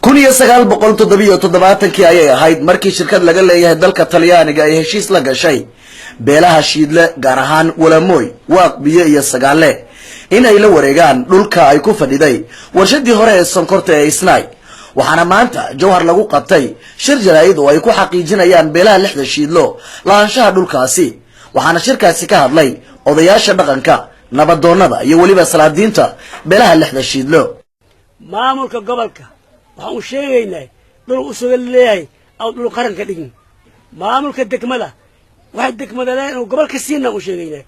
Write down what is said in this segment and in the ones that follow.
1977-kii ayay ahayd markii shirkad laga leeyahay dalka Talyaaniga ay heshiis la gashay beelaha Shiidle, gaar ahaan Walamooy, Waaq Biyo iyo Sagaale, in ay la wareegaan dhulka ay ku fadhiday warshadii hore ee sonkorta ee Isnaay. Waxaana maanta Jowhar lagu qabtay shir jaraa'id oo ay ku xaqiijinayaan beelaha lixda Shiidlo lahaanshaha dhulkaasi. Waxaana shirkaasi ka hadlay odayaasha dhaqanka, nabadoonnada iyo weliba salaadiinta beelaha lixda Shiidlo. Maamulka gobolka waxaan u sheegaynaa dhul u sugan leeyahay aw dhul qaranka dhigin. Maamulka degmada waxay degmada leeyahay inuu gobolka siina u sheegaynaa.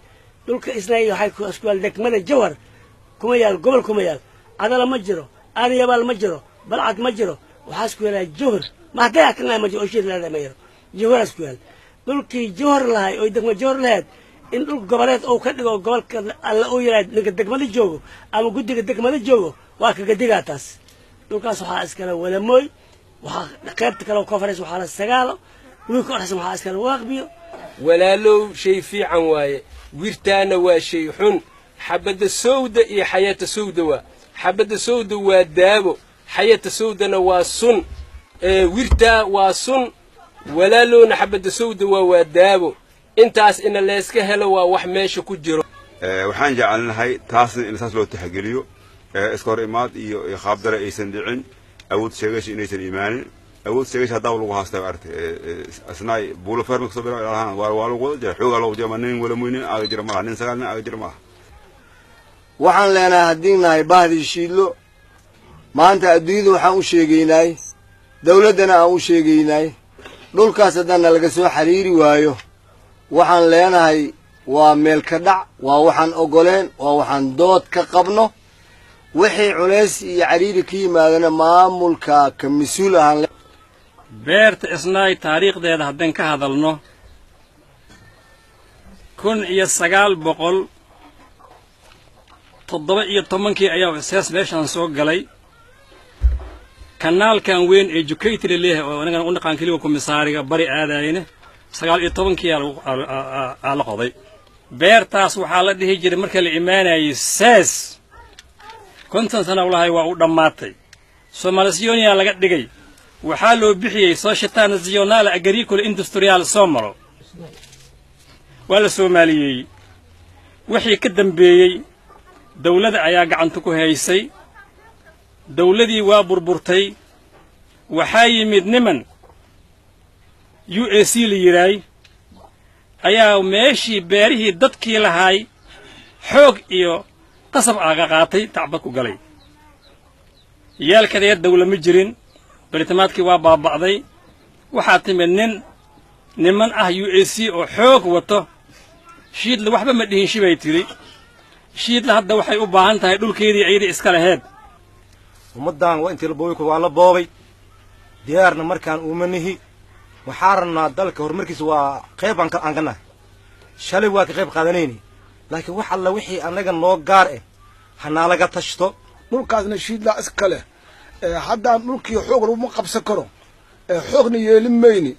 Dhulka Isnaay waxay ku isku yaal degmada Jawhar, kuma yaal gobol, kuma yaal Cadala, ma jiro Aadayabaal, ma jiro Balcad, ma jiro. Waxaa isku yaalaa Jawhar. Ma hadday akan ma jiro oo shiid leedahay, ma jiro. Jawhar isku yaal dhulkii Jawhar lahay oo degma Jawhar lahayd in dhul goboleed uu ka dhigo gobolka alla uu yiraahdo ninka degmada joogo ama guddiga degmada joogo waa kaga digaa taas. Dhulkaas waxaa iskale Walamooy, waxaa qaybta kale oo koonfareys waxaa la Sagaalo, wiilka orxsan waxaa iskale Waaqbiyo. Walaalow, shay fiican waaye, wirtaana waa shay xun. Xabadda sowda iyo xayata sowda waa xabadda sowda waa daabo, xayata sowdana waa sun. Wirtaa waa sun, walaalowna xabadda sowda waa daabo. Intaas ina layska helo waa wax meesha ku jiro. Waxaan jecelnahay taasna in saas loo tixgeliyo, iska hor imaad iyo qaabdare aysan dhicin, awood sheegasha inaysan imaanin. Awood sheegasha haddaa lagu haastaa aragtay Asnaay buulo ferma kasoo bilaw ilahan waa lagu wada jira, xoogaa loogu jira. Ma nin Walamoy nin aaga jira malaha, nin Sagaal nin aaga jira malaha. Waxaan leenahay haddii nahay bahdii Shiidlo, maanta adduunyada waxaan u sheegaynay, dawladdana aan u sheegaynay, dhulkaas haddaan nalaga soo xiriiri waayo, waxaan leenahay waa meel ka dhac, waa waxaan ogoleen, waa waxaan dood ka qabno. Wixii culays iyo cariiri ka yimaadana maamulka ka mas-uul ahaan. Beerta Isnaay taariikhdeeda haddaan ka hadalno, 1917-kii ayaa sees meeshaan soo galay. Kanaalkan weyn ee jukayti la leeyahay oo anagana u naqaan keliga komisaariga bari aadayne, 19-kii aa la qoday beertaas. Waxaa la dhihi jiray marka la imaanayay sees 50 sana ulahay waa u dhammaatay. Somalisiyonia laga dhigay, waxaa loo bixiyey Società Nazionale Agricola Industriale Somalo, waa la soomaaliyeeyey. Wixii ka dambeeyey dawladda ayaa gacanta ku haysay. Dawladdii waa burburtay. Waxaa yimid niman UAC la yidhaay ayaa meeshii beerihii dadkii lahaay xoog iyo qasab aaga qaatay, tacbad ku galay. Yaalkadeed dawla ma jirin, baritimaadkii waa baaba'day. Waxaa timid nin niman ah UAC oo xoog wato. Shiidle waxba ma dhihin, shibay tidhi. Shiidle hadda waxay u baahan tahay dhulkeedii ayadii iska laheed. Ummaddan waa intii la boobay, waa la boobay, diyaarna markaan uuma nihi. Waxaa rabnaa dalka horumarkiisa waa qayb aan ka nahay. Shalay waa ka qayb qaadanayni, laakiin wax alla wixii annaga noo gaar ah hanaalaga tashto. Dhulkaasna Shiidlaa iska leh. Haddaan dhulkii xoog laguma qabsan karo, xoogna yeelin mayni.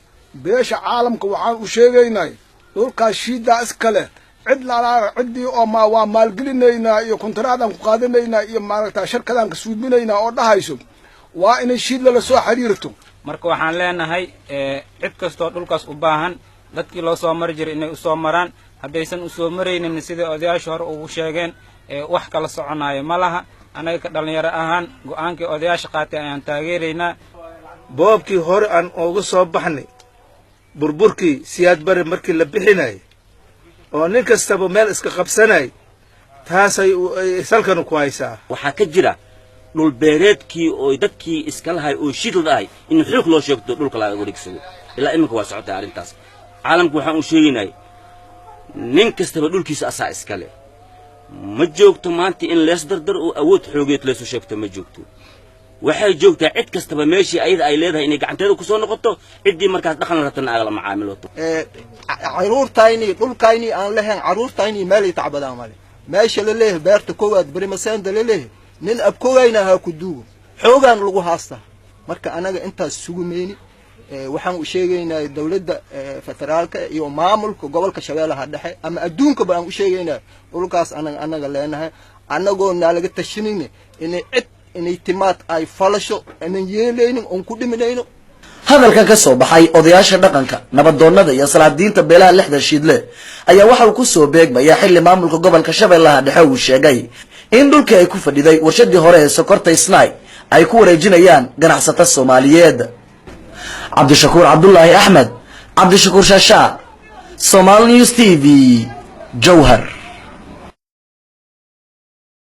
Beesha caalamka waxaan u sheegaynay dhulkaas Shiidlaa iska leh. Cid lalaala ciddii oo ma waa maalgelinaynaa iyo kuntaraadaan ku qaadanaynaa iyo maaragta sharkadaan ka suubinaynaa oo dhahayso, waa inay Shiidla la soo xiriirto. Marka waxaan leenahay cid kastoo dhulkaas u baahan, dadkii loo soo mari jiray inay usoo maraan. Haddaysan usoo maraynin, sidai odayaasha hore ugu sheegeen, wax kala soconaayo ma laha. Annaga ka dhallinyaro ahaan go'aankii odayaasha qaatay ayaan taageeraynaa. Boobkii hore aan uga soo baxnay, burburkii Siyaad Bare markii la bixinayay oo nin kastaba meel iska qabsanay, taasay salkanu ku haysaa. Waxaa ka jira dhul beereedkii oo dadkii iska lahay oo shidlad ahay in xoog loo sheegto, dhulka laga wareegsado. Ilaa iminka waa socotay arrintaas. Caalamku waxaan u sheegaynay nin kastaba dhulkiisa asaa iskale. Ma joogto maanta in lees dardar oo awood xoogeed leesu sheegto, ma joogto. Waxay joogtaa cid kastaba meeshii ayada ay leedahay inay gacanteeda ku soo noqoto, ciddii markaas dhaqan la rabtana agala macaamiloto. Caruurtayni dhulkayni aan lahayn, caruurtayni meelay tacbadaan male. Meesha la leeyahay beerta koowaad berimaseenda la leeyahay, nin abkowayna ha ku duugo, xoogaan lagu haastaa. Marka anaga intaas sugumayni. Waxaan u sheegaynaa dawladda federaalka iyo maamulka gobolka Shabeellaha Dhexe ama adduunkaba aan u sheegaynaa dhulkaas anaga leenahay, annagoo naalaga tashanayna inay cid Inay timaad ay falasho inan yeelaynin oon ku dhiminayno. Hadalkan ka soo baxay odayaasha dhaqanka, nabadoonnada iyo salaadiinta beelaha lixda Shiidle ayaa waxa uu ku soo beegmaya xilli maamulka gobolka Shabeellaha Dhexe uu sheegay in dhulkii ay ku fadhiday warshadii hore ee sokorta Isnaay ay ku wareejinayaan ganacsato Soomaaliyeed. Cabdishakuur Cabdulaahi Axmed, Cabdishakuur Shaashaa, Somal News TV, Jowhar.